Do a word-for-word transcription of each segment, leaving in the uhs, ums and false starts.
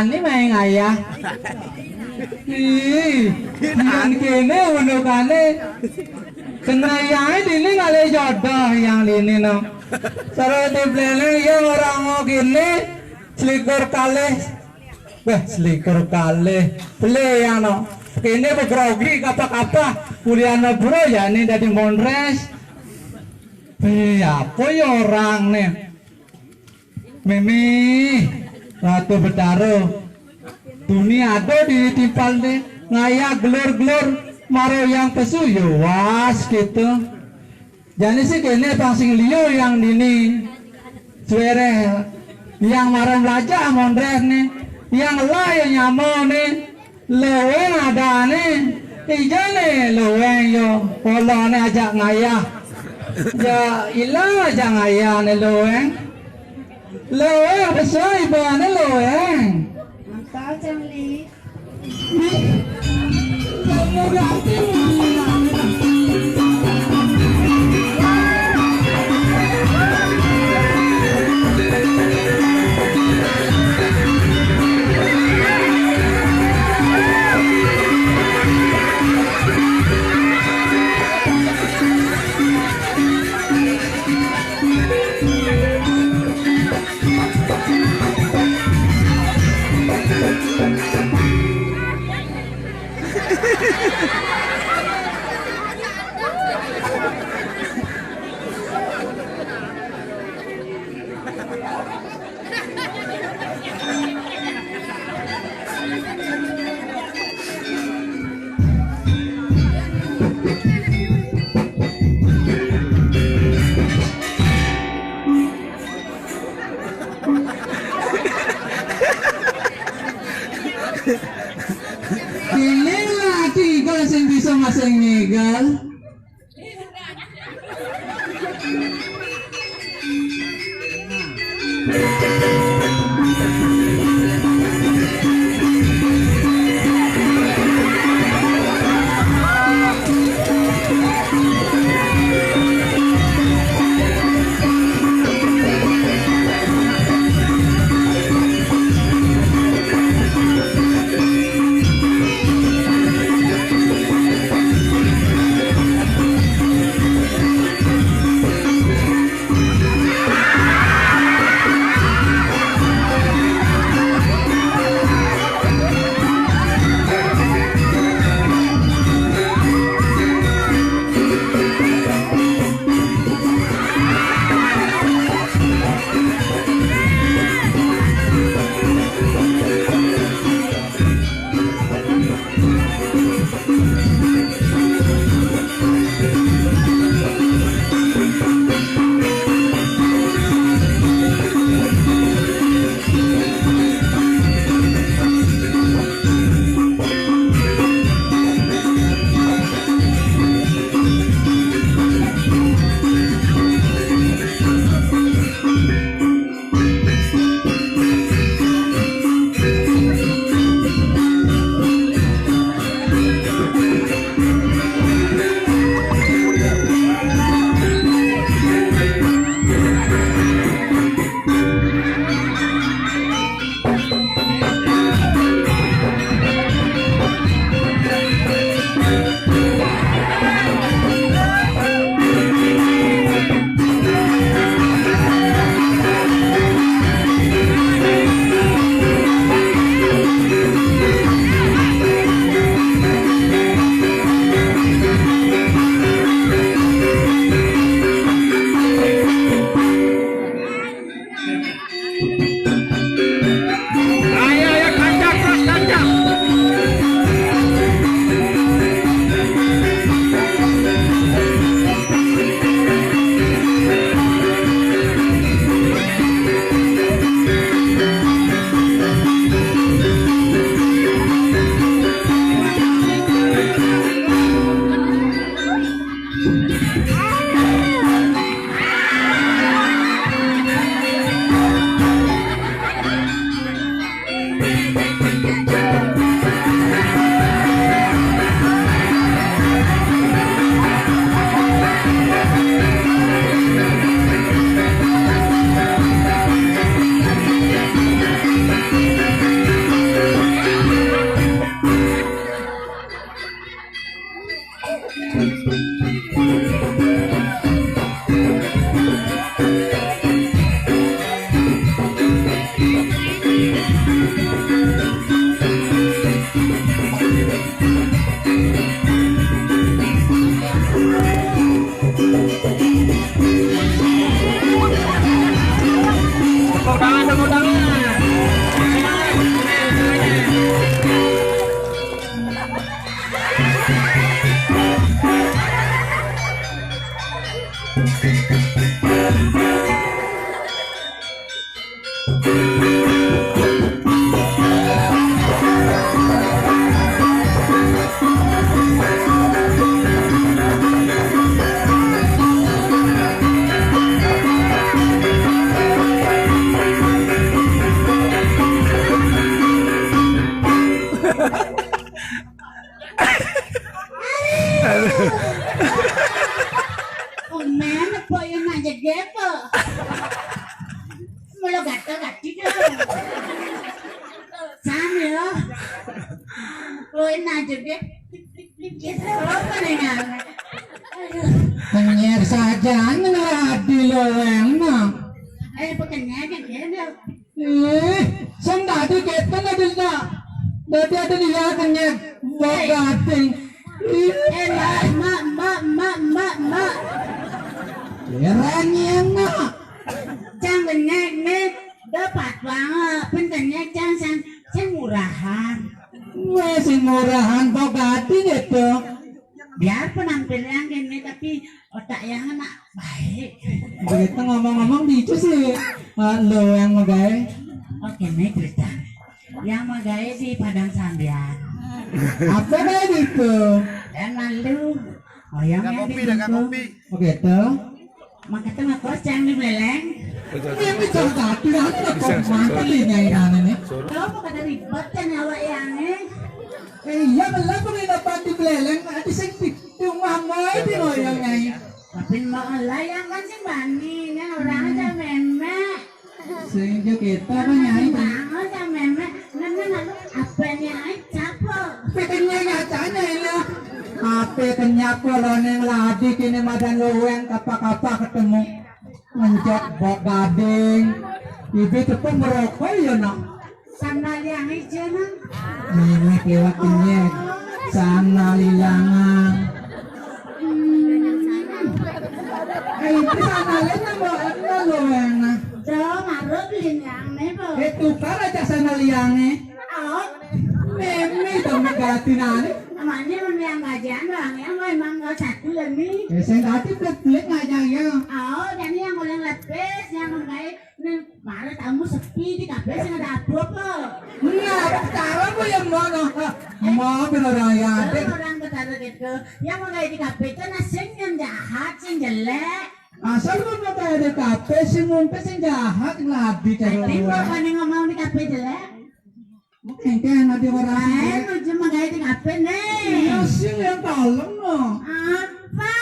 Ini main ayah. Ih, yang kene unukane. Kena yang ini ngalih jodoh yang ini no. Saro di beleleng ya orang mau kene selikur kalih. Wah, selikur kalih. Beli yang no. Kene begrogi kapa-kapa. Kuliah no bro ya ini dari Mondres. Eh, apa ya orang nih? Mimi, Ratu Betara, tuni ada di timpal ni, ngayah gelur-gelur, maro yang pesu, ya was gitu. Jani sih kene pang sing liu yang dini, suere, yang maro melajah mondres ni, yang lah yang nyamo ni, Leweng adane, ijane leweng yo, polone ajak ngayah. Ya, ila ajak ngayah ne leweng. Leweng besai bane leweng. Mantap, Cang Li. Ih, kamu ganti. Kene lagi kok sing bisa masang ngegal. Omen apa yang nak jegep? Mula gatal kaki ke? Sam ya. Oh, nak jegep. Apa nih, Nang? Aduh. Kenyek saja, nang adi loweng, Nang. Eh, pekenyek, kenyek. Eh, sing dadi keten adina. Dadi ada dia kenyek. Bok gading. Eh, Mak, Mak, Mak, Mak, Mak, Mak. Heran ya, Mak. Cang kenyek nih, dapat banget. Pun kenyek, cang, cang, cang murahan. Weh, sing murahan, bok gading itu. Biar penampil yang gini, tapi otak yang enak, baik. Begitu ngomong-ngomong, di itu sih, eh, lo yang magawe. Oke, nih cerita. Yang magawe di Padang Sambian. Apa kayak gitu? Dan lalu, oh, yang dagang kopi, dagang kopi. Begitu. Makanya ngekos yang di Beleleng. Ini bisa tapi nanti kok mati nyai ini. Kalau mau kata ribet kan awak yang, eh. Eh, iya, belah penginapan di Beleleng, ada sing di rumah mau di ngoyong, Nyai. Tapi mau lah yang kan sing bani, kan orang aja memek. Sing jo kita apa, Nyai? Bangun aja memek. Nang, nang, nang, apa, Nyai? Siapa? Pikirnya nyatanya ini. Apa kenyap kalau neng ladi kini madan loweng kapa-kapa ketemu. Mencet bok gading. Ibi tepung merokok ya, Nak. Sandal yang hijau, Nang. Ini lewat ini. Sandal ilangan. Hmm. Eh, ini sandalnya nang bawa apa lo, Nang? Do, marut beli yang nih, Bu. Eh, tukar aja sandal yang nih. Oh. Meme dong ganti nani. Namanya meme yang gajian doang, yang mau emang nggak satu lah nih. Eh, saya ganti pelit-pelit aja ya. Oh, jadi yang mulai lepis, yang mulai Ning, mare tamu sepi di kafe sing ada apa-apa. Nah, cara apa yang mana? Mau bener ya, Dek. Orang ketara gitu. Yang mau kayak di kafe itu nah sing yang jahat, sing jelek. Asal mau kayak di kafe sing mungkin sing jahat, ngeladi cara. Tapi mau kan ngomong di kafe jelek? Mungkin kan ada orang. Ayo, nuju menggawe di kafe nih. Ya sing yang kalem no. Apa?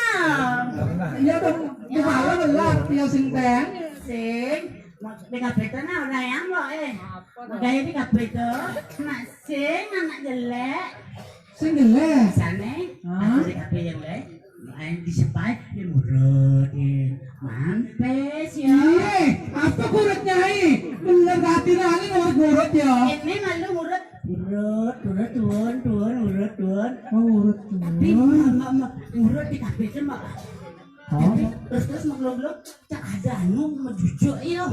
Ya dong, di malam lah, ya sing teng. Sing. Maksudnya kabeh tenan ora yang kok, eh. Makanya di kabeh to. Mak sing anak jelek. Sing jelek? Sane, hah? Aku di kabeh jelek. Ayo disepai, ya murut, ya. Mampes, ya. Iya, apa kurut, Nyai? Bener hati nani urut-urut, ya. Ini malu urut. Urut, urut, tuun, tuun, urut, tuun. Oh, urut, tuun. Tapi, mak, mak, mak, urut di kabeh, mak. Hah? Tapi, terus, terus, mak, lo, lo. Cak ada anu mejujuk iyo.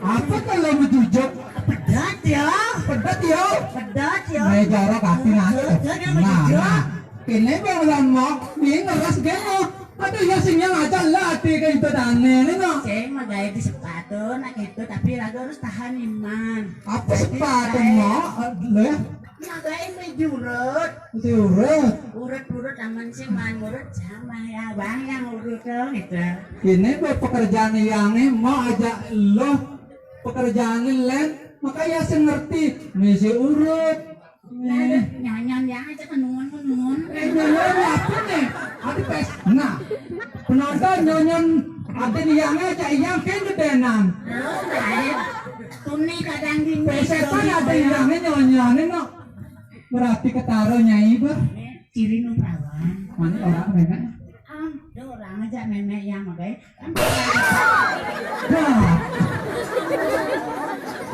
Apa kalau mejujuk? Pedat ya. Pedat ya. Pedat ya. Nah, cara kaki nanti. Pedat ya, nah, mejujuk. Nah. Kene bang lama, ini ngeras geno. Aduh ya sing yang aja lah hati ke itu tane ini no. Sing magawe di sepatu nak itu tapi lagu harus tahan iman. Apa sepatu mau? Lo ya? Nah, kayak ini jurut. Itu urut. Urut-urut aman sih, man urut sama ya, Bang, yang urut tuh, gitu. Ini buat pekerjaan yang ini mau aja lo pekerjaan lain, makanya saya ngerti. Misi urut. Nah, nih. Nyanyian yang aja kan nuan, nuan. Eh, nuan apa nih? Ada pes. Nah, penonton nyanyian ada yang aja yang kan gedenan. Oh, baik. Tuni kadang di pesetan ada yang nyanyian no. Berarti ketara, Nyai, bah. Ciri nu perawan. Mana orang mereka? Am, do orang aja memek yang makai. Kan perawan. Bah.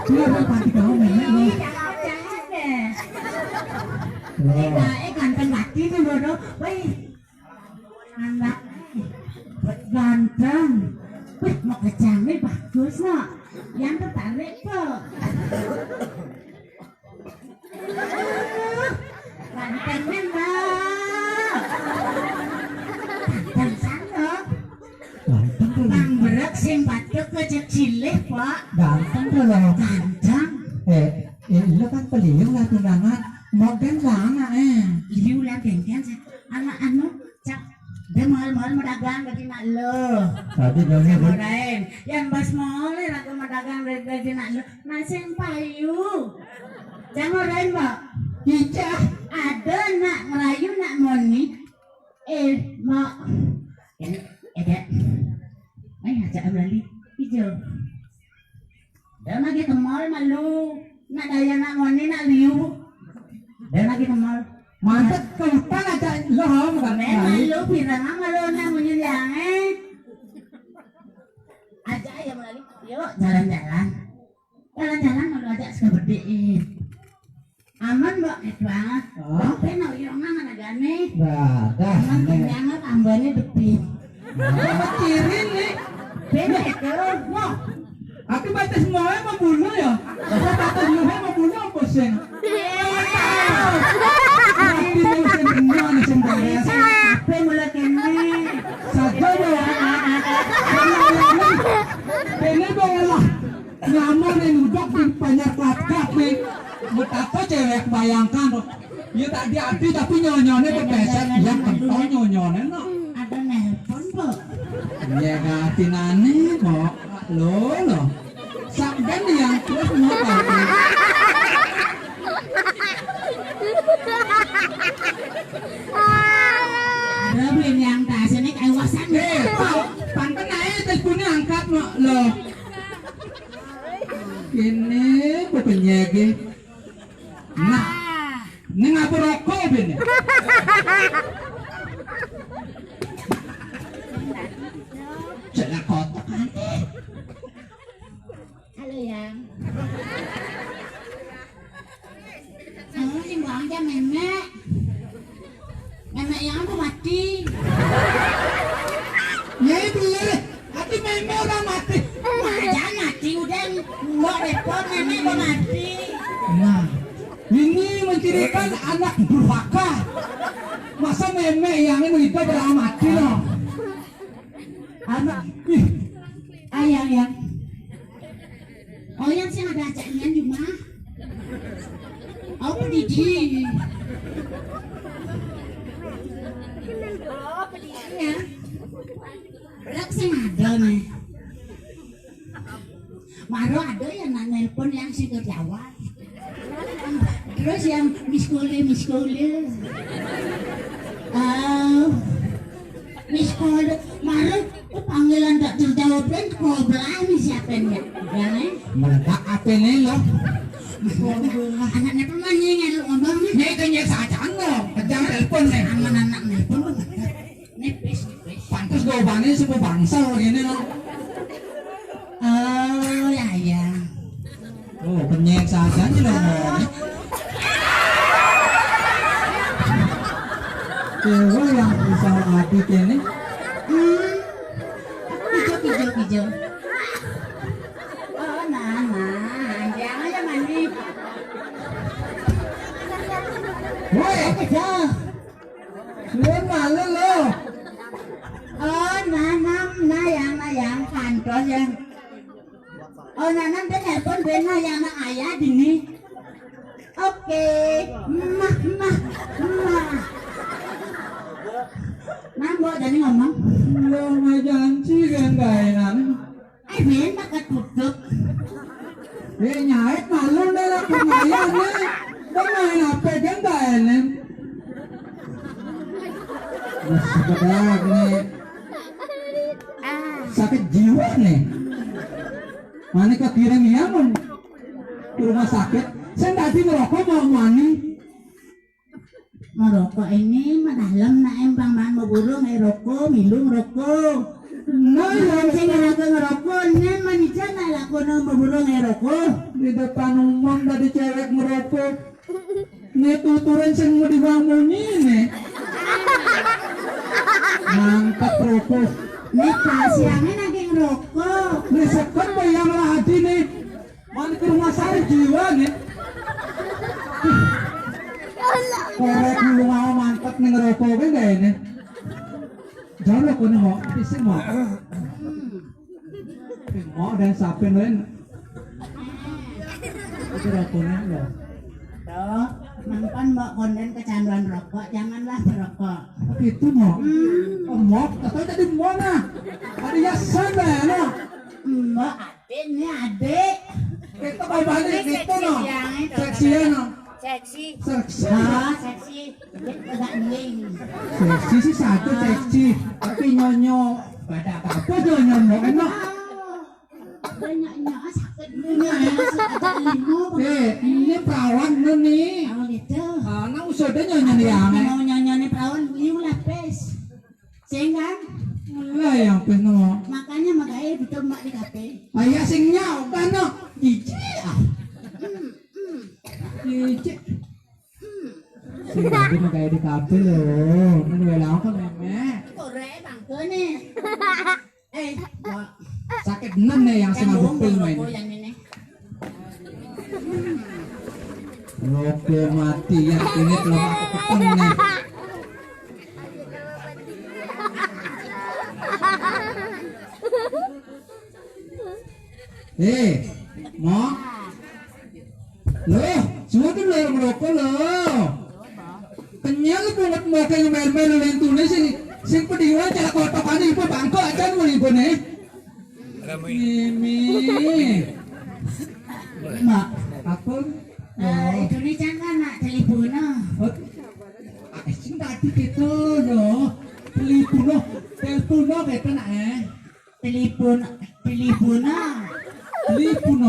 Iya, Pak, pati kau memang. Ih, jangan, jangan deh. Wah. Nah, eh, ganteng lagi tuh, bodoh. Wih, anak, eh, ganteng. Wih, mau kejamnya bagus, no. Yang tertarik kok. Ganteng memang. Ganteng sana. Ganteng tuh. Nang berek sing batuk kecil cilik, Pak. Ganteng tuh loh. Ganteng. Eh, eh, lu kan beliau lah tunangan. Mau kan lah anak, eh. Ini ulah genggen sih. Anak anu, cak, dia mahal-mahal mau dagang dari nak lo. Tadi bilangnya, Bu. Yang bas mau nih, aku mau dagang dari, dari nak lo. Nah, sing payu. Jangan lain, Mbak. Ijah. Ada nak ngerayu, nak moni. Eh, Mbak. Ini, ada. Ayo, ajak lali. Hijau. Dia lagi ke mall malu. Nak daya, nak moni, nak liu. Dia lagi ke mall. Mantep ke hutan aja lo, bukan. Memang malu. Lu pirang sama lo, nak moni yang, eh. Aja ya, Mbak Lali. Yuk, jalan-jalan. Jalan-jalan kalau ajak sekebedik. Aman, Mbok, gitu banget. Oh. Tapi nak uyang mana gane? Dah, dah. Aman, kenyang, tambahnya depi. Nah, mikirin nih. Beda itu. Wah. Aku batas mau mau bunuh ya. Aku batas mau mau bunuh apa sih? Tapi mau sing bener nih sing beres. Apa mulai kene? Saja ya. Ini bola. Nyaman nih, nuduk di banyak kuat-kuat nih. Betapa cewek bayangkan tuh. Ya tak diarti tapi nyonyone kebeset. Ya kental nyonyone no. Ada nelpon, Bu. Ya ganti nani, Bu. Lo, lo. Sampean yang terus mau apa? Ada beli yang tas ini kayak wasan. Eh, Pak, panten ae teleponnya angkat no. Lo. Ini kok penyege. Nah, ini ngapa rokok ini? Jelas kotak aja. Halo, Yang. Oh, ini bang aja, Memek. Memek yang aku mati. Ya, itu ya. Tapi Memek orang mati. Wah, jangan mati, udah. Mbok repot, Memek mau mati. Nah, ini mencirikan anak durhaka. Masa Memek yang ini hidup orang mati, loh. Anak, ih. Ayang, Yang. Oh, Yang sing ada ajaknya di rumah. Oh, pedidi. Oh, pedidi ya. Berat sing ada nih. Maro ada yang nak nelpon yang sing ke Jawa. Terus yang miskole, miskole. Oh, miskole. Maro, oh, panggilan tak terjawab kan, kobra nih siapa nih? Ya, eh? Meledak apa nih lo? Anak nelpon mah nyengel ngomong nih. Nih, itu nyek saja lo. Kejam telepon nih. Aman anak nelpon lo. Nipis, nipis. Pantes jawabannya suku bangsal gini loh. Oh, ya, ya. Oh, penyek saja nih loh. Dewa yang bisa mati kene. Hmm. Hijau, hijau, hijau. Oh, nah, nah. Jangan ya mandi. Woi, hijau. Lu malu lo. Oh, nanam, nayang, nayang, kantos yang. Oh, nanam dia nelpon benar yang nak ayah dini. Oke, mah, mah, mah. Nah, Mbok jadi ngomong. Lo ngajanci kan kainan. Eh, ben bakal tutup. Eh, nyait malu deh lah, lumayan nih. Kan main H P kan gak enem. Nah, sekedar nih. Sakit jiwa nih. Mana kekirim ya, Mun? Ke rumah sakit. Saya tadi ngerokok mau mani. Ngerokok ini mah dalem nak embang man mau burung eh rokok, minum rokok. Nah, yang sing ngerokok ngerokok, ini mah nijan nak lakono mau burung eh rokok. Di depan umum tadi cewek ngerokok. Ini tuturan sing mau dibangunin nih. Mantap rokok. Ini pasiennya lagi ngerokok. Ini seket bayang lagi nih. Mana ke rumah sakit jiwa nih. Korek dulu mau mantep nih ngerokok kan gak ini. Jauh rokoknya mau, pisik mau. Mau dan sapin lain. Itu rokoknya loh. Tuh, nonton mbok konten kecanduan rokok, janganlah merokok. Gitu mau. Hmm. Oh, mau, katanya tadi mau nah. Tadi ya sana ya nah. Mbok adik, ini adik. Kita mau balik gitu no. Seksi ya no. Seksi. Seksi. Ah, seksi. Agak ning. Seksi sih satu seksi. Tapi nyonyo. Pada apa-apa nyonyo mau enak. Banyak nyak sakit dulu nyak ya. Agak limo. Eh, ini perawan lu nih. Oh gitu. Ah, nah usah deh nyonyo nih ya. Mau nyonyo nih perawan, liu lapis. Sing kan? Lah yang penuh. Makanya makanya butuh mbak di kafe. Ayah sing nyau kan no. Cici ah. Cici. Sing tadi makanya di kafe loh. Ini udah lama kan meme. Korek bangkone. Eh, sakit bener nih yang sing mabuk pil main. Yang ini. Oke mati ya ini kalau aku ketemu nih. Eh, mau? Loh, semua tuh lorong rokok loh. Kenyal banget mau kayak main-main lentune sing sing pediwan cara kotokannya ibu bangko aja mau ibu nih. Mimi. Mak, apa? Eh, itu nih jangan nak telepon. Oh, ah, sing tadi gitu loh. Telepon, telepon gitu nak eh. Telepon, telepon. Telepon.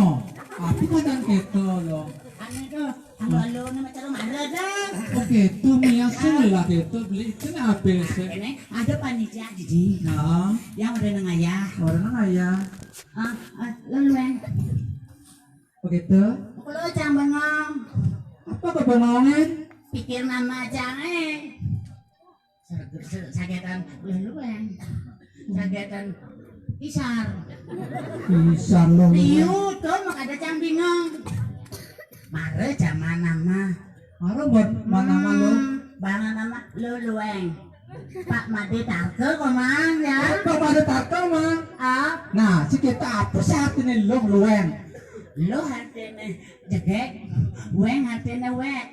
Apa kadang gitu loh. Anu itu, anu anu nama cara mana dah? Oh gitu, Mia sing lah gitu beli itu apa sih? Ini ada panitia jadi. Nah, yang udah nang ayah. Orang nang ayah. Ah, ah, lalu eh. Begitu. Kalau cang bengong. Apa kebengongin? Pikir nama cang eh. Sagetan luluan. Sagetan isar. Isar lo. Liu tuh mak ada cang bengong. Mare zaman nama. Mare buat mana nama lo? Bang nama luluan. Pak Made Tarke komang ya. Pak Made Tarke mang. Ah. Nah, si kita apa saat ini lo luweng? Lo artinya jegek, weng artinya wek.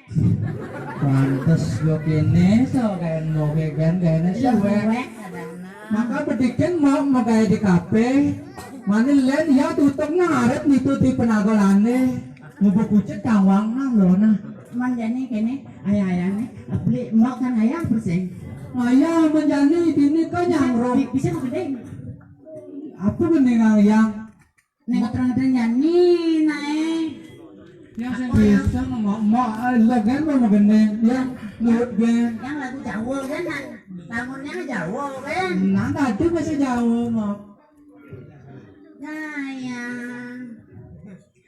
Pantes lo kene so kayak mau gegan kayaknya si wek. Wek adalah. Maka bedikin mau megai di kafe. Mani len ya tutup ngarep nituti penagolane. Ngubuk kucet kawang nah lo nah. Manjani kene ayah-ayahne beli mau kan ayah bersih. Ayah manjani dini kan nyangro. Bisa gede. Apa mendingan yang? Nek terang-terang nyanyi nae. Yang sing bisa mau mau legen mau gede yang lut gen. Yang lagu Jawa kan nah. Bangunnya Jawa kan. Nah tadi masih Jawa mau. Sayang.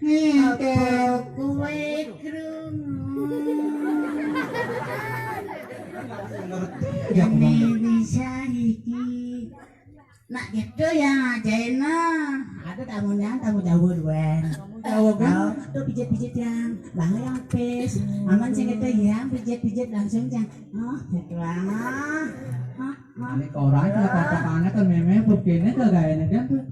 Ngeke. Apa kowe krungu? Ini bisa iki. Nak gitu ya, Jaina. Ada tamunya, tamu Jawa dua. Tamu Jawa kan? Oh, tuh pijit-pijit yang, lah yang pes. Aman sih kita ya, pijit-pijit langsung yang. Oh, gitu ah. Hah? Ini orang itu kata-katanya kan memang begini tuh gayanya kan tuh.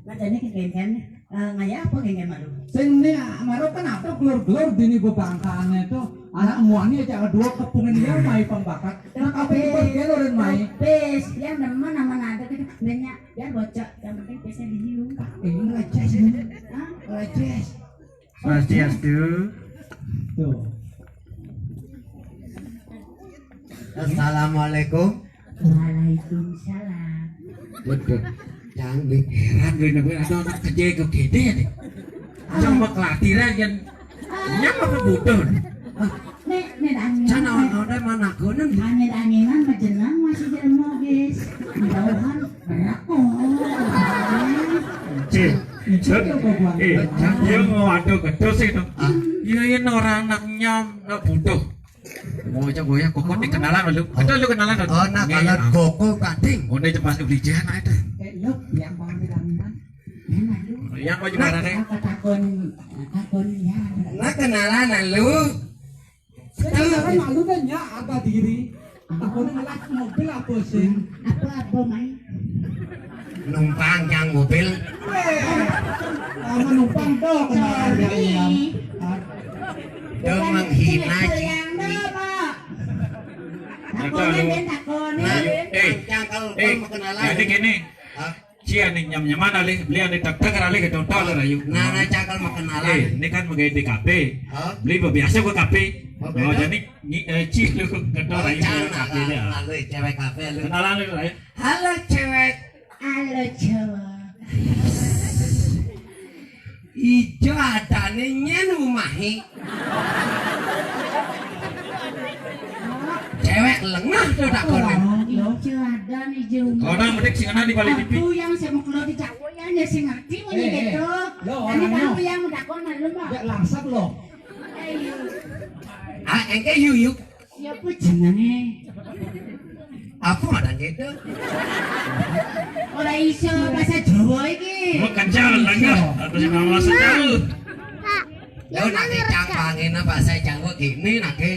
Nah, jadi kegengken eh, ngaya apa gengken malu? Sing ini maru kan apa gelur-gelur dini bebangkaannya itu anak muani aja dua kepungan dia mai pembakat. Nah, apa itu gelur mai? Pes, yang demen sama nada gitu. Banyak ya bocah yang penting pesnya di hiu. Ini leceh sih. Hah? Leceh. Swastiastu. Tuh. Assalamualaikum. Waalaikumsalam. Waduh, yang heran gue nih ada anak kecil ke gede ya deh. Yang mau kelatiran kan nyapa apa butuh. Nek nek angin. Sana orang mana kuning. Angin anginan majenang masih jelmo guys. Jauhan berak. Cek. Cek. Eh, yo mau ada gedhe sih to. Yo yen ora nak nyam, nak butuh. Mau coba ya, kok kenalan lu. Ada lu kenalan to? Oh, nak kenalan Koko Kading. Ngene cepat beli jalan ae. Eh, lu yang mau bilang. Yang mau gimana nih? Takon, takon ya. Nak kenalan lu. Sekarang malu kan ya apa diri? Aku ngelas mobil apa sih? Apa-apa, Mai? Numpang yang mobil. Eh, sama numpang tuh kemarin ya. Dong menghina. Yang dah, Pak. Takonin, Ben, takonin. Nah, eh, cangkel eh, mau kenalan. Jadi gini. Hah? Ci ane nyam-nyaman alih, beli ane tak-tak alih ke total rayu. Nah, nah, cakal makan alam. Eh, ini kan menggawe D K P. Hah? Beli biasa ke K P. Oh, beda. Jadi ni eh, ci lu ke Oh, rayu cang, K P nah, dia. Lalu cewek K P lu. Kenalan lu rayu. Halo cewek. Halo cewek. Ijo adane nyen umahe. Cewek lengah to tak kono. Ijo ada nih, Jung. Orang mending sing ana di balik T V. Aku yang sing mau keluar di Jawa ya, ya sing ngerti muni Eh, eh. Gitu. Lo Nanti orang kamu lo. Yang udah kono lu, Mbak. Ya langsat lo. Ayo. Ah, engke yuk yuk. Ya apa jenenge? Apa madan gitu? Ora iso bahasa Jawa iki. Mau kencang lengah. Atau sing bahasa Jawa. Yo nanti cang pangina bahasa Jawa gini nake.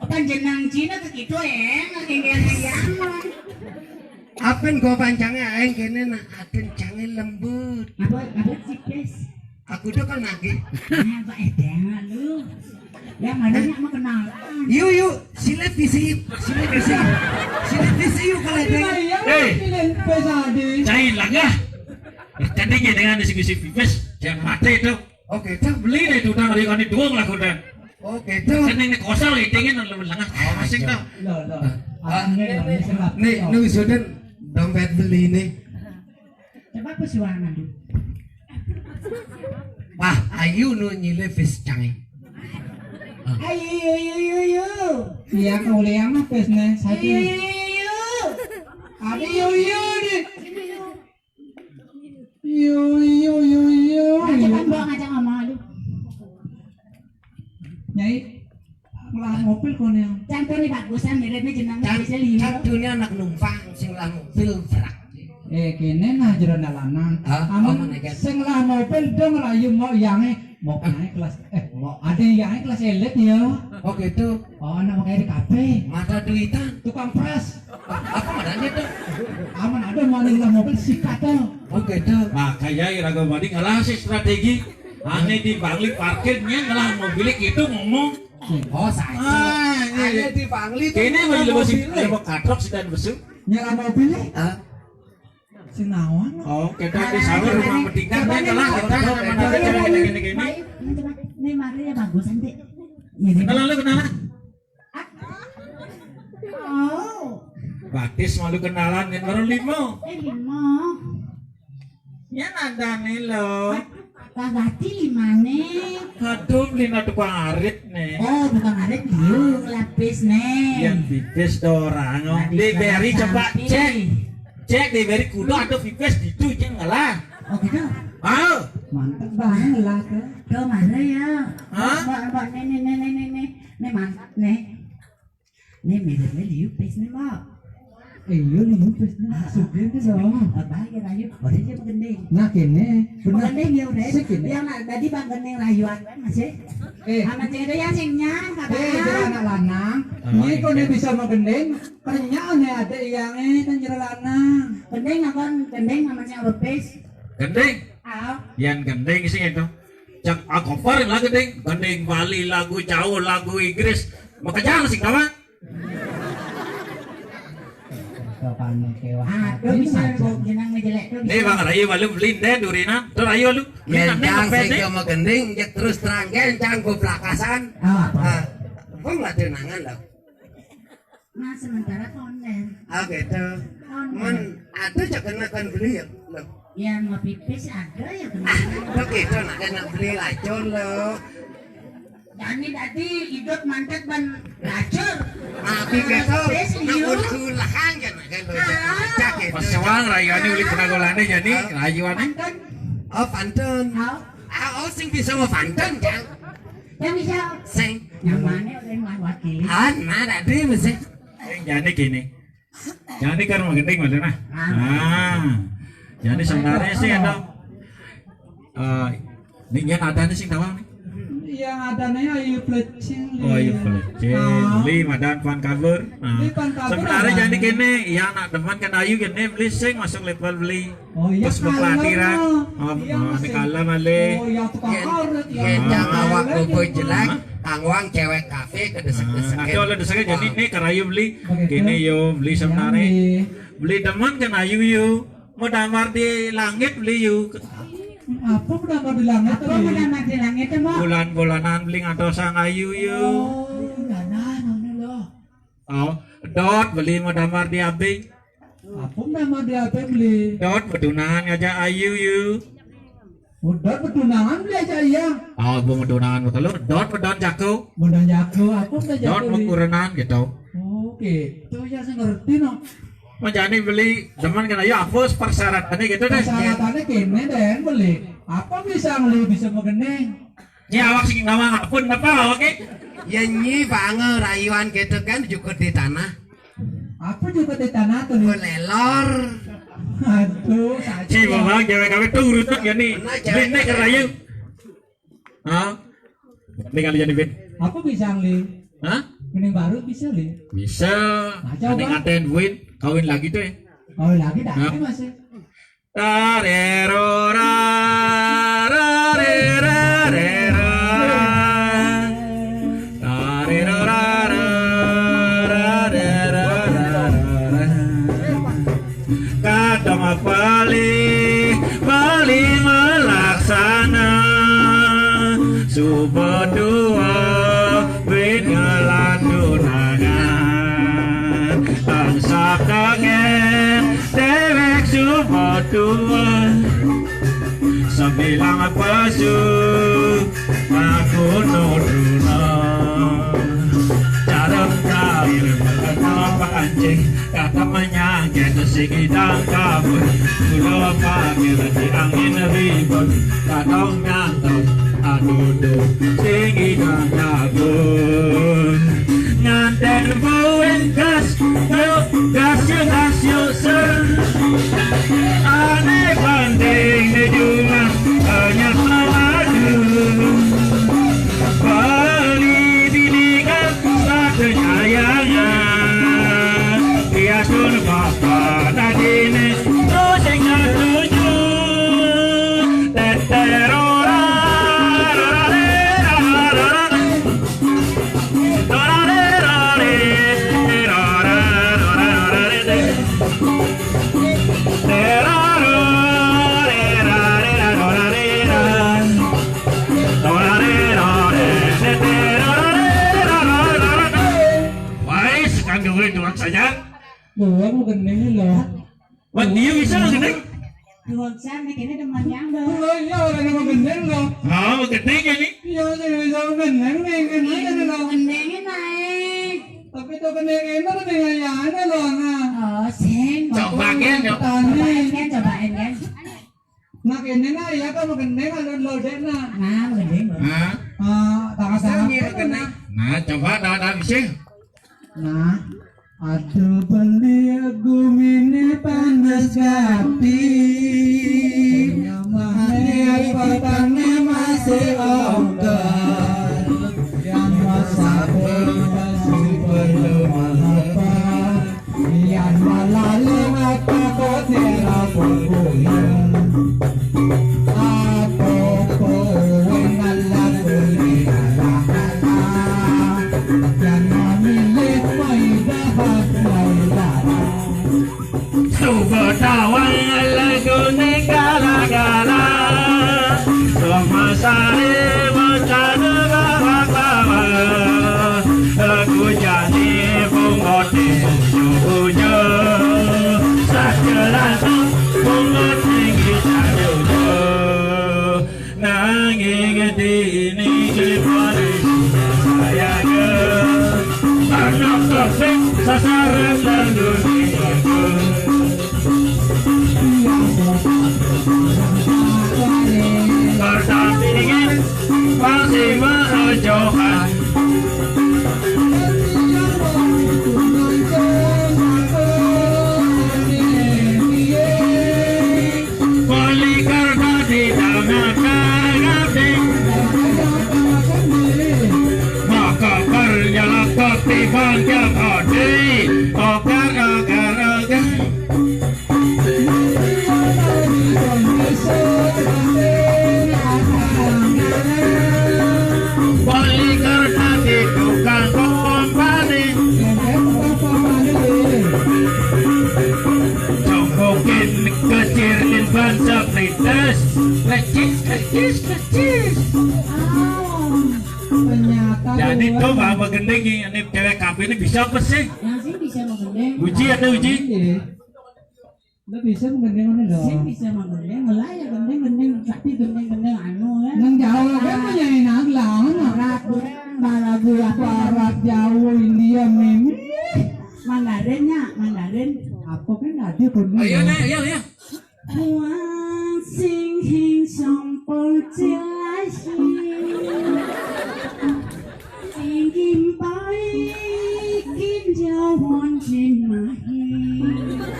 Apa jeneng Cina ke gitu ya? Nggak kayak yang Apen go pancange ae kene nak aden jange lembut. Apa apa sih, Pes? Aku tuh kan lagi. Nah, Pak Edeng lu. Yang mana nak mau kenalan? Yu yu, sile visi, sile visi. Sile visi yu kalau ada. Eh, Pes ade. Cai lagah. Tadi ke dengan isi-isi pipis, jangan mati itu. Oke, dah beli deh itu udah hari ini dua lah udah. Oke, dah. Kan ini kosong, ini dingin, lu lengah. Asik dah. Lo lo. Ah, Ane lo, ini serap. Nih, lo. Nih sudah dompet beli nih. Coba aku suara dulu. Wah, ayu nu nyile fis cange. Ayu yu yu yu yu. Iya, kau liang mah pesne satu. Yu yu yu yu. Ada yu yu nih. Yu yu yu yu. Nah, yu. Coba mbok ngajak ngomong lu. Nyai, ngelah mobil kono. Cantone bagusan miripne jeneng Can-, bisa liyo. Cantone anak numpang sing ngelah mobil berak. Eh, kene nah jero lanang. Hah? Amun apa nek sing ngelah mobil dong rayu mau yange, mau naik kelas, eh, mau ada yang kelas elit ya. Oh gitu. Oh, anak mau kayak di kafe. Mata duitan. Tukang pras. Apa adanya tuh? Aman ada mau ngelah mobil sikat tuh. Oh gitu. Makanya ira mending ngelah sih strategi. Ane di Bangli parkirnya ngelah mobil itu ngomong. Oh, saya. Ah, iya. Ane di Bangli tuh kene ngelah mobil. Lebih katrok sih dan besuk. Ngelah mobil ya? Hah? Sing nawang. Oh, kita di sana rumah pendidikan kan lah kita sama gini-gini. Ini mari ya bagus nanti. Ini kenalan lu kenalan. Oh. Batis malu kenalan yang baru lima. Eh lima. Ya nadane lo. Kagati limane. Aduh, lina tukang arit nih. Oh, tukang arit liu lapis nih. Yang pipis to orang. Diberi coba cek. Cek diberi kuda atau pipis di itu yang ngalah. Oh gitu. Ah. Mantep banget lah tuh. Tuh mana ya? Hah? Mbak, mbak, nih, nih, nih, nih, nih, nih. Nih mantap nih. Nih miripnya liu pis nih, Mbak. Eh, iya liu pis nih. Ah, sugih tuh dong. Apa ya rayu? Udah dia menggending. Nah, kene. Bener. Menggending ya udah. Sik ini. Yang nak tadi bang gending rayuan kan masih. Eh. Sama cewek yang sing nyang kata. Eh, dia anak lanang. Ini kok dia bisa menggending? Ternyata nih ada yang eh kan jero lanang. Gending apa? Gending namanya lepis. Gending. Ah. Yang gending sih itu. Cak akopar lah gending, gending Bali, lagu Jawa, lagu Inggris. Makanya sih kawan. Aduh, bisa kok jenang ngejelek tuh. Nih Bang Rayu malu beli deh durina. Tuh Rayu lu. Kencang sih mau gending, ya terus terang kencang gue pelakasan. Ah, apa? Ah, Bang lah tunangan loh. Nah, sementara konden. Ah, gitu. Konden. Men, ada cak kena kan beli ya? Loh. Ya, mau pipis ada ya kena. Ah, begitu nak kena beli lacur loh. Dani tadi hidup mantep ban lacur. Nah, begitu. Pipis, nak iya. Ulah-ulah aja nak kan lo. Ah. Cak gitu. Pas cewang rayuane uli penanggulane jadi rayuane. Mantep. Oh, pantun. Oh. Ah, oh, sing bisa mau pantun, Jang. Yang bisa. Sing. Yang mana yang mau wakili? Ah, nah, tadi mesti. Sing jane kene. Jane karo gending maksudnya. Ah. Ah. Jane sebenarnya sih ada. Eh, ini yang ada nih sing tawang nih. Yang ada nih Ayu Plecing. Oh, Ayu Plecing. Ah. Beli madan pan kabur. Nah, beli pan kabur sebenarnya apa? Jane kene, ya anak teman kan Ayu kene beli sing masuk level beli. Oh, iya, terus kalem, bepelatiran. Oh, iya, oh, ini masih kalem, ale. Oh, iya, tukang. Yen, urut, ya. Yen yang awak kubu jelek, hah? Tangwang cewek kafe kedesek-desek. Nah, ada oleh desek, jadi ini karayu beli. Begitu. Kene yo beli sebenarnya. Iya, iya. Beli demen kan ayu yo. Mau damar di langit beli yo. Apa mau damar di langit? Apa mau damar di langit, Mbak? Bulan-bulanan beli ngantos sang ayu yo. Oh, iya, nah, ngono lho. Oh, dot beli mau damar di abing. Apa nama dia apa beli? Dot betunangan ngajak ayu yu. Oh, dot betunangan beli aja iya. Oh, bu betunangan betul. Dot bedon jago. Bedon jago, apa bedon jago? Dot beli? Mekurenan gitu. Oke, itu ya saya ngerti no. Menjani beli demen kan ayu apa persyaratannya gitu deh. Persyaratannya kene deh beli. Apa bisa beli bisa begini? Ini awak sing nama akun apa awak e? Ya nyi bange rayuan gitu kan jukut di tanah. Apa jukut di tanah tuh? Belelor. Aduh, saja. Si memang cewek kami tuh urutnya ya nih. Benar, cewek. Bin nih kerayu. Hah? Ini kali jadi bin. Apa bisa li? Hah? Mending baru bisa li. Bisa. Nah, coba. Ini ngatain buin kawin lagi tuh ya. Kawin lagi dah. Hah? Masih. Tarero, ra, ra, re, ra, re, ra. Tarero, ra, ra, ra, re, ra, ra, ra, ra. Kadang bali, bali malaksana. Suba dua, wit ngelantunangan. Tansah kaget, dewek suba dua. Sembilang pesu, aku nuduna. Cara kair, kata pancing, kata menyangkut, sing idang kabur. Kula panggil di angin ribut, kadang nyantos, aduh, duh, sing idang kabur. Nganten buin gas, yuk, gas, yuk, gas, yuk, ser. Ane banding di jumah, banyak madu. Bali binikan, satu nyayangan. Dia sun bapa dadine, terus ingat tuju. Teterora, rora, rora, rora, rora. Wais, kanggo kowe doang saja. Lho, aku gendeng lho. Wah, dia bisa lho, gendeng. Duh, Sam, nek kene demen yang lho. Oh iya, ora nama gendeng lho. Oh, gendeng ya, Nik? Iya, sing bisa gendeng ning kene aja lho. Gendenge naik. Tapi to kene kene to ning ayane lho, nah. Oh, sing. Coba kan, coba. Tani. Cobain kan, cobain kan. Nah, kene nah ya kan gendeng alun lho, Dek, nah. Nah, gendeng lho. Hah? Ah, tangan-tangan. Bisa ngira kene. Nah, coba, nah, nah, bisa. Nah, aduh beli gumine panas gati. Mane ae petane masih ongkar. Yang masabe masih belum apa. Yang malalung apa kok tera pembuyan. Apa kowe ngalah kuli alah-alah. Yang memilih maidah hak maidah. Suba tawang lagune gala-gala. Sumasare wacana bawa-bawa. Aku jani bungote ujuk-ujuk. Sajelas bungote kita ujuk. Nanging dini kepare saya ke anak sing sasaran dan dunia. Pasiwa ojoan. Balikan dadi dangak-dangak. Maka kerjalah ketimbang yang adi. Ogar, ogar, ogar. Balikan dadi tukang kompani. Jongkokin kecirin ban seplites. Lecis, lecis, lecis. Ah, ternyata Jadi luar. Tuh Mbak Gending ini cewek kafe ini bisa apa sih? Yang sih bisa menggendeng. Uji ada uji. Iya. Lo bisa menggendeng mana dong? Sih bisa menggendeng, lah ya gendeng-gendeng, tapi gendeng-gendeng anu kan. Nang jauh kan punya nang lama. Barat, barat, barat, barat jauh India mimi. Mandarinnya, Mandarin. Apa kan ada pun. Ayo nih, ayo ya. 我心轻松不起来心，心情不一定就忘记买。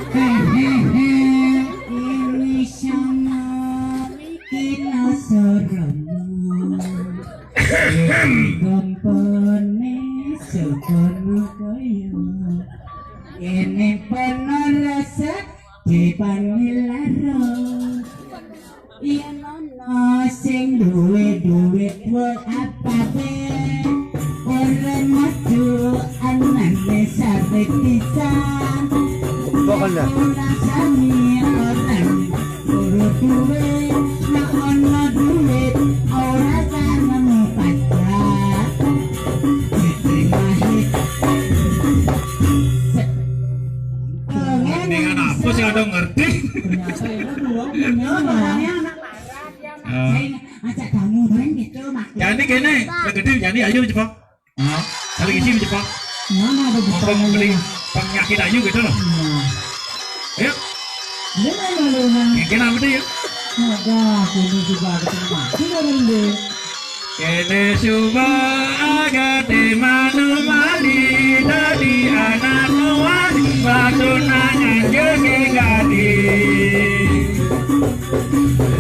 Hehehe, ini sama kita serem. Ini kompone sekono koyo. Ini penerasa di Panilara. Yen ana sing duwe duit wae apa be? Ora metu anane sare pisan. Ora sami orang loro duwe, nek ana duit ora kanemu pajak. Diterima hit. Ini kan apa sih ada ngerti? Ternyata itu doang punya. Eh, Ajak kamu kan gitu mak. Jadi gini, yang gede jadi ayo cepat. Kalau isi cepat. Mana ada Mumpung bukan beli ini. penyakit aja gitu loh. Nah, Ya, ini kan lalu kan. Gini apa dia? Ada kudu juga ketemu mati kan dia. Kene suba agate manumani dadi anak wani, batu nangan jege gadi.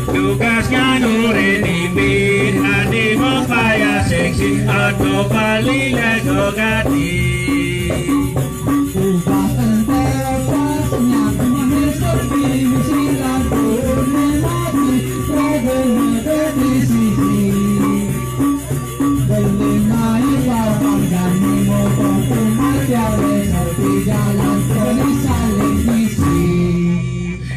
Tugas nganure nimbin adi mopaya seksi atau pali lego gadi.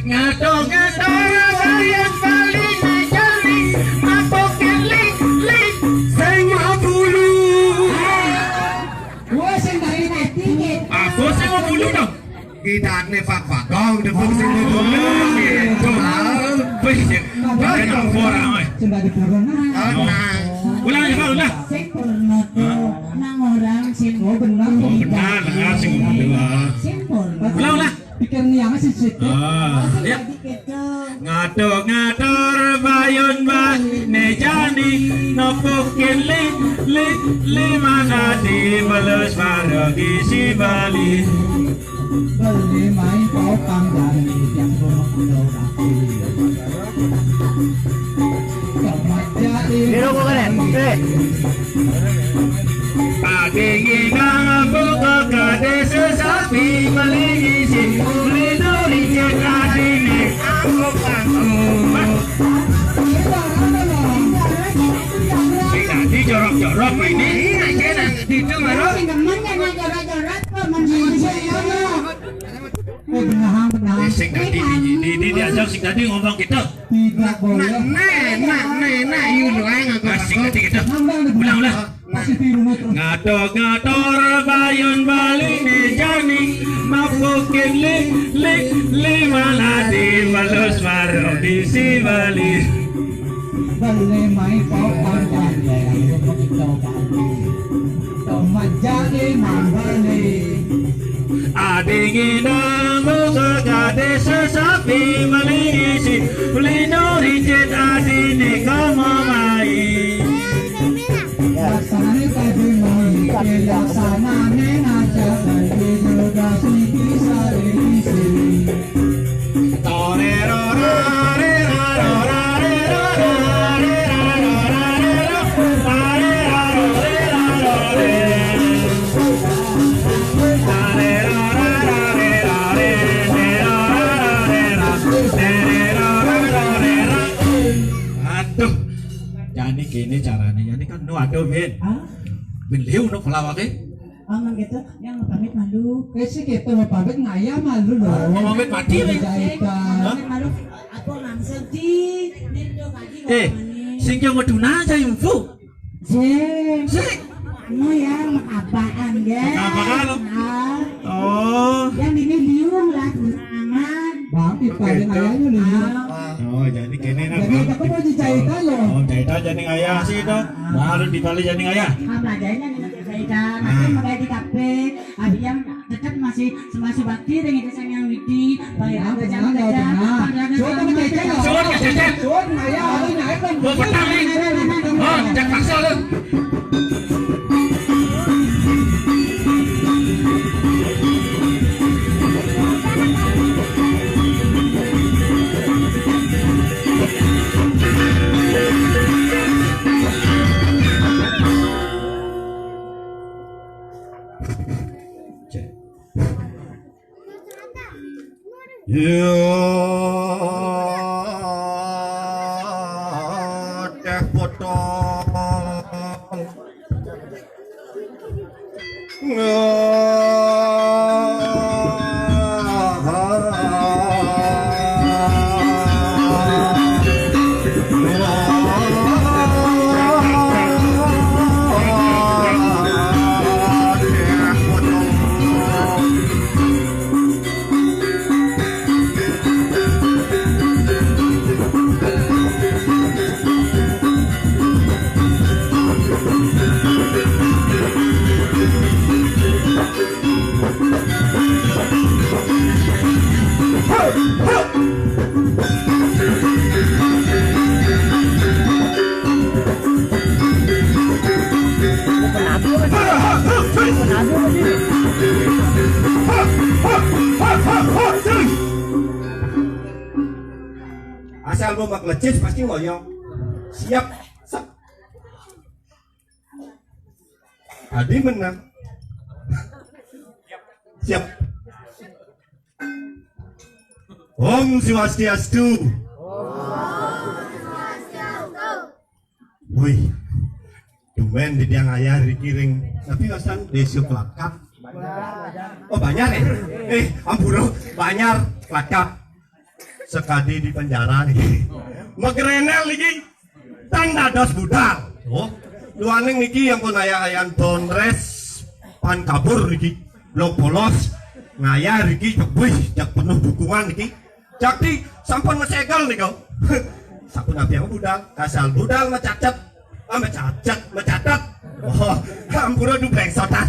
Ngato-ngato rasayan paling jali, mabok ling ling sing bulu. Wah, sing dari tadi gitu. Aku sing bulu dong. Kita ne pak bagong depung sing bulu. Gitu. Wis, banyak orang. Sing dari burung. Ulang ya, Pak, ulang. Sing purna tuh nang orang sing. Oh, benar. Oh, benar, benar sing bulu. Sing purna. Ulang, ulang. Pikir niang sih sih. Ah, ya. Ngatur-ngatur bayun bali ne jani, nopo kili li lima nadi, belus baru isi bali. Beli main potang dari yang buruk buruk. Diro kok keren? Eh, Pagi nginang buka kade sesapi, beli isi beli duri cek adine. Sing dadi jorok-jorok ini. Iya, iya, nah, itu malah. Oh, benar, benar. Sing dadi di di di diajak sing dadi ngomong gitu. Tidak boleh. Nah, nah, nah, nah, you know, ayo ngaku. Sing dadi gitu. Ulang, ulang. Masih di rumah terus. Ngato-ngator bayun bali ne jani, mapukin li li lima nadi, balus baru isi bali. Beli main potang dari yang buruk buruk. Tomat jadi mambali. Adingina muka kade sesapi, beli isi beli duri cek adine komo mai. Laksanane aja, bagi juga sing bisa diisi. Aduh, jane kene carane, jane kan no, aduh, Win. Hah? Win liu no pelawake. Aman gitu, yang pamit malu. Eh, sing gitu, pamit ngayah malu loh. Oh, pamit mati, Win. Jahitan. Hah? Pamit malu. Apa maksud di Nindo pagi? Eh, ngomongin sing yo meduna aja info. Sing. Sing. Anu ya, apaan ya? Apaan? Ah. Oh. Yang ini liu lah, aman. Bang, di paling ayahnya liu. Ah. Oh, jadi kene nah, jadi Bang. Aku mau dijahitan loh. Oh, jahitan jadi ngayah sih itu. Baru di Bali jadi ngayah. Apa adanya nih jahitan. Aku mau di kafe. Abi yang tetap masih semasih bakti dengan Sang Hyang Widi. Baik, ah, benar, benar. Coba sama Cecep, coba sama Cecep. Coba, ayo, ayo, naik, Bang. Gua petang nih. Oh, jangan paksa lu. Cek. Ya, teh potong. Asal mau maklecis pasti ngoyong. Siap. Sep. Adi menang. Siap. Om Swastiastu. Wih, tumben di tiang ayah Riki ring. Tapi wasan desa Kelakap. Oh, Banjar ya? Eh, ampura, Banjar, Kelakap. Sekadi di penjara nih. Megrenel iki. Tan dados budal. Oh, luaning niki yang pun ayah-ayahan Donres pan kabur niki. Blok polos ngayah niki, wih, jak penuh dukungan niki. Jakti sampun mesegel niku. Sampun abi yang budal, kasal budal mecacet. Ah, mecacet, mecatet. Oh, ampura du blengsotan.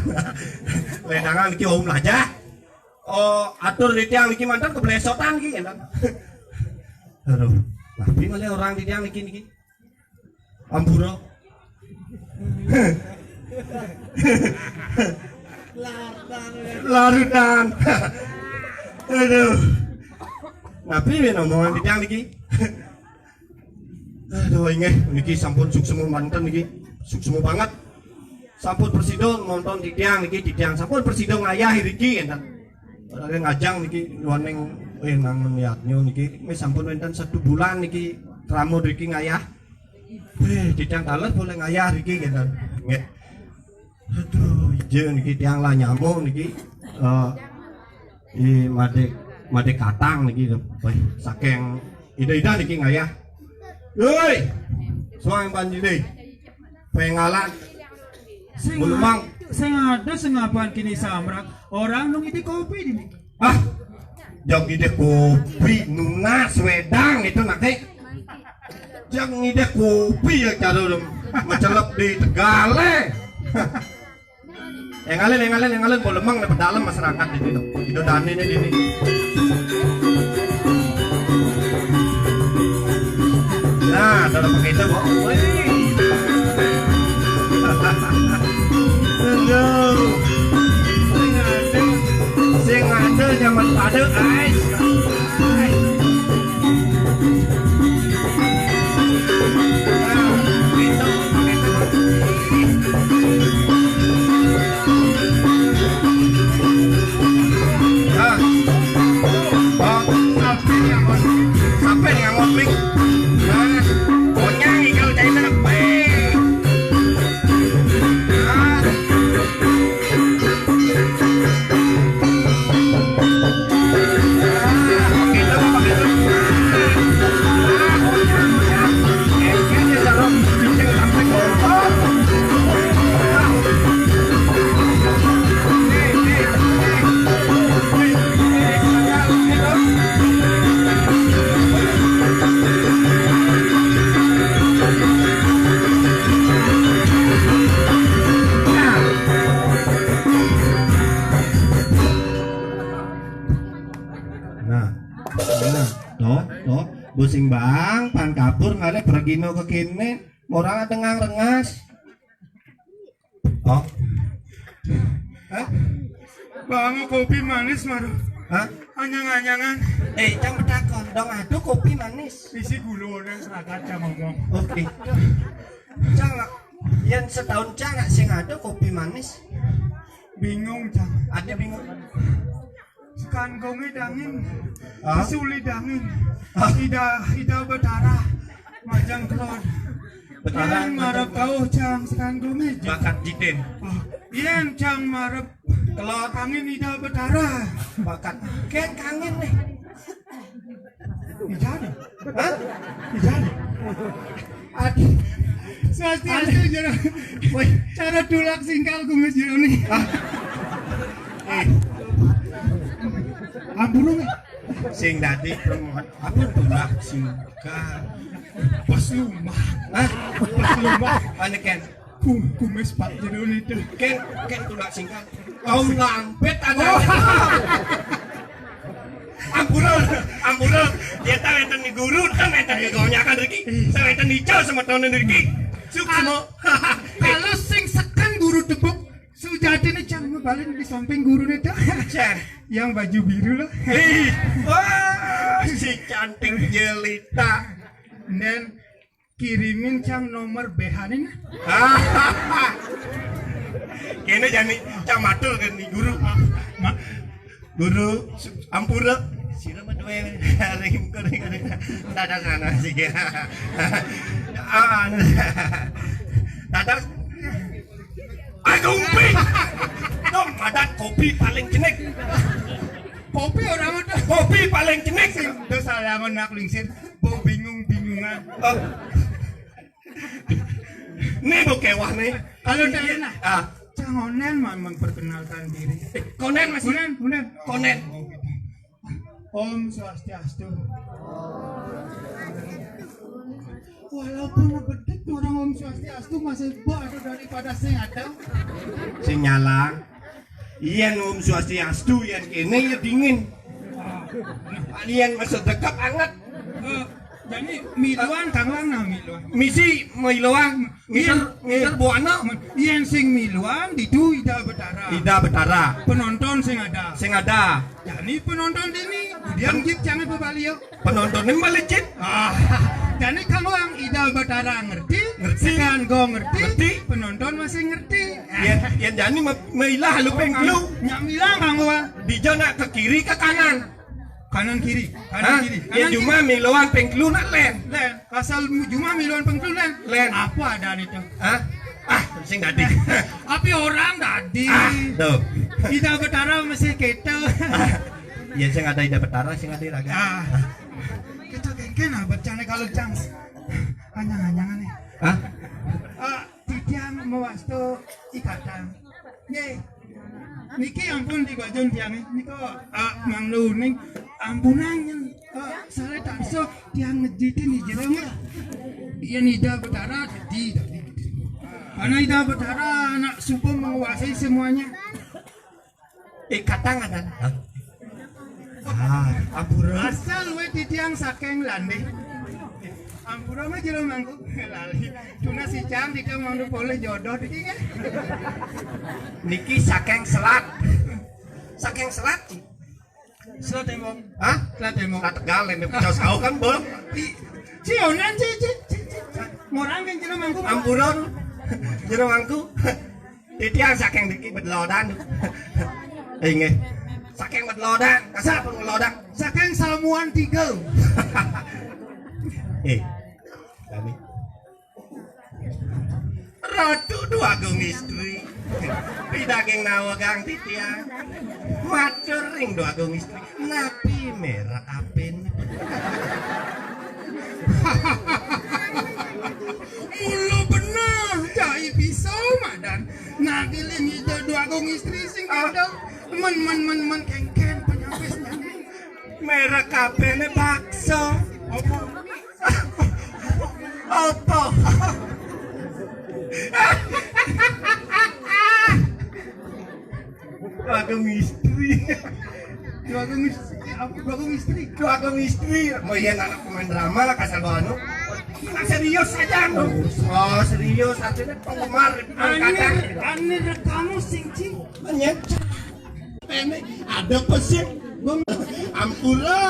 Lendangan niki om aja. Oh, atur di tiang niki mantan keblesotan niki, enten. Aduh, tapi malah orang di tiang niki niki. Ampura. Larutan. Aduh. Napi win omongan titiang niki? Aduh, inggih, niki sampun suksma manten niki. Suksma banget. Sampun prasida nonton titiang niki, titiang sampun prasida ngayah niki, enten. Padahal ngajeng niki luaning, eh, nang niatnya niki, wis sampun wenten satu bulan niki, rambut niki ngayah. Eh, titiang taler boleh ngayah niki, enten. Nggih. Aduh, ija niki tiang lah nyamuk niki. Eh, i madhe, madhe katang niki. Wih, saking ida-ida niki ngayah. Woi, suang panjine. Pengalan. Sing, Lumang. Sing ada sing apaan kini samrak. Orang nung iti kopi dini. Ah, jog ide kopi, nunas, wedang itu nanti. Jog ngide kopi ya cara udah mencelep di Tegale. Engalin, engalin, engalin, bolemeng nih pedalem masyarakat ini tuh. Itu dani nih ini. Nah, kalau begitu, Bu. Wih. Aduh, ais. Ais. Nah, gitu. Nah. Oh, oh, sampai yang ngomong. Sampai yang ngomong. Nah, pokoknya kalau saya itu baik. Nah. Nah, nah, toh, toh, busing bang, pan kapur ngalih pergino ke kene, orang ada ngang rengas. Oh, hah? Bang, kopi manis, Maro. Hah? Anyang-anyangan. Eh, cang betakon, dong aduh kopi manis. Isi gula orang seragat, cang ngomong. Oke. Cang, yang setahun cang nggak sing ada kopi manis. Bingung, cang. Ada bingung. Sekanggungé dangin, ah? Suli dangin. Ah? Ida, Ida Betara, majang kelon. Betara, yang ngarep majang kau, cang, sekanggungé. Bakat jiten. Ah, yen cang marep kelon. Kangin Ida Betara. Bakat. Ken kangin nih. Ijane. Hah? Ijane. Aduh. Swastiastu, Jero. Woi, cara tulak singkal kumis Jero nih. Ah. Eh. Ampun, Umi. Sing dadi premon, apa tulak singkal? Pas lumah. Hah? Pas lumah. Ane, Ken? Kum-, kumis Pak Jero nitu. Ken, Ken tulak singkal. Kaum lampet ada. Oh. Ampura, ampura. Dia tak enten di guru, tak enten di gonyakan riki. Tak enten di jauh sama tahun riki. Suksma. Kalau sing seken guru tebuk, sujatine cang balen di samping guru nitu. Cang. Yang baju biru loh. Ih, wah, si cantik jelita. Dan kirimin cang nomor B H-ne. Kene jani cang matur kan di guru. Ma-, guru, su-, ampura. Sira mah duwe ring, ring, ring. Dadak sana sih, ya. Ah, anu. Dadak. Aduh, Pi. Dong, ada kopi paling jenek. Kopi orang ada. Kopi paling jenek. Sing dosa lamun nak lingsir. Bau bingung-bingungan. Oh. Nih bau kewah nih. Kalau dari nah, ah. Cang Onen mah memperkenalkan diri. Eh, Konen masih? Konen, Konen. Konen. Oh, gitu. Om Swastiastu. Walaupun bedek orang Om Swastiastu masih bau daripada sing ada. Sing nyalang. Yen Om Swastiastu, yen kene ya dingin. Yen masuk dekap anget. Eh, jadi miluan kanglang nah miluan. Misi miluan, miluan, miluan buana. Yen sing miluan ditu Ida Betara. Ida Betara. Penonton sing ada. Sing ada. Jadi penonton ini dia ngejip jangan bebalio. Penonton ini malicin. Ah, jadi kamu yang Ida Betara ngerti, ngerti. Sekan go ngerti, ngerti. Penonton masih ngerti. Yen, yen jani me-, meilah lu pengklu. Nyak milah kamu, ah. Dija nak ke kiri, ke kanan. Kanan kiri, kanan kiri. Yen kanan juma kiri. Miloan pengklu nak len. Len, asal juma miloan pengklu len. Len. Apa ada nih tuh? Hah? Ah, sing dadi. Tapi orang dadi. Ah, tuh. Ida Betara masih keto. Ah. Ya sing ada Ida Betara, sing ada raga. Ah. Kita kengken ah, bercanda kalau cang. Anyang-anyangan nih. Hah? Ah, titiang mawastu ikatan. Nggih. Niki ampun di bajun tiang nika, ah, mangluning ampunang yen, ah, salah tak iso tiang ngejitin di jero nggih. Yen Ida Betara dadi, dadi. Karena Ida Betara anak sumpah menguasai semuanya. Eh, katang ada. Hah? Ah, ampura. Asal we titiang saking Landeh. Ampura mah jero mangku lali. Tuna si Cang titiang mangku polih jodoh niki nggih. Niki saking selat. Saking selat. Selat Tembong. Hah? Selat Tembong. Lah Tegal, ini pecah kau kan, Bang? Sionan, ci, ci, ci, ci, ci. Morang kan jero mangku. Amburon. Jero mangku. Titiang saking diki bedlodan. Inggih. Saking bedlodan, kasar pun ngelodan. Saking Samuan tiga. Eh, kami. Ratu Dwagung Istri. Pidaging nawegang titiang. Matur ring Dwagung Istri. Napi merek apin? Mula bener, cai bisa madan. Nagilin ida Dwagung Istri sing ada. Men, men, men, men, kengken, penyapis, nyambi. Merek apine bakso? Apa? Apa? Dwagung Istri. Dwagung Istri. Apa Dwagung Istri? Dwagung Istri. Mau iya anak pemain drama lah, kasar bawa anu. Nah, serius aja, anu. Oh, serius, artinya penggemar. Ane, ane rekamu sing, cing. Menyet. Ini ada pesin. Ampura.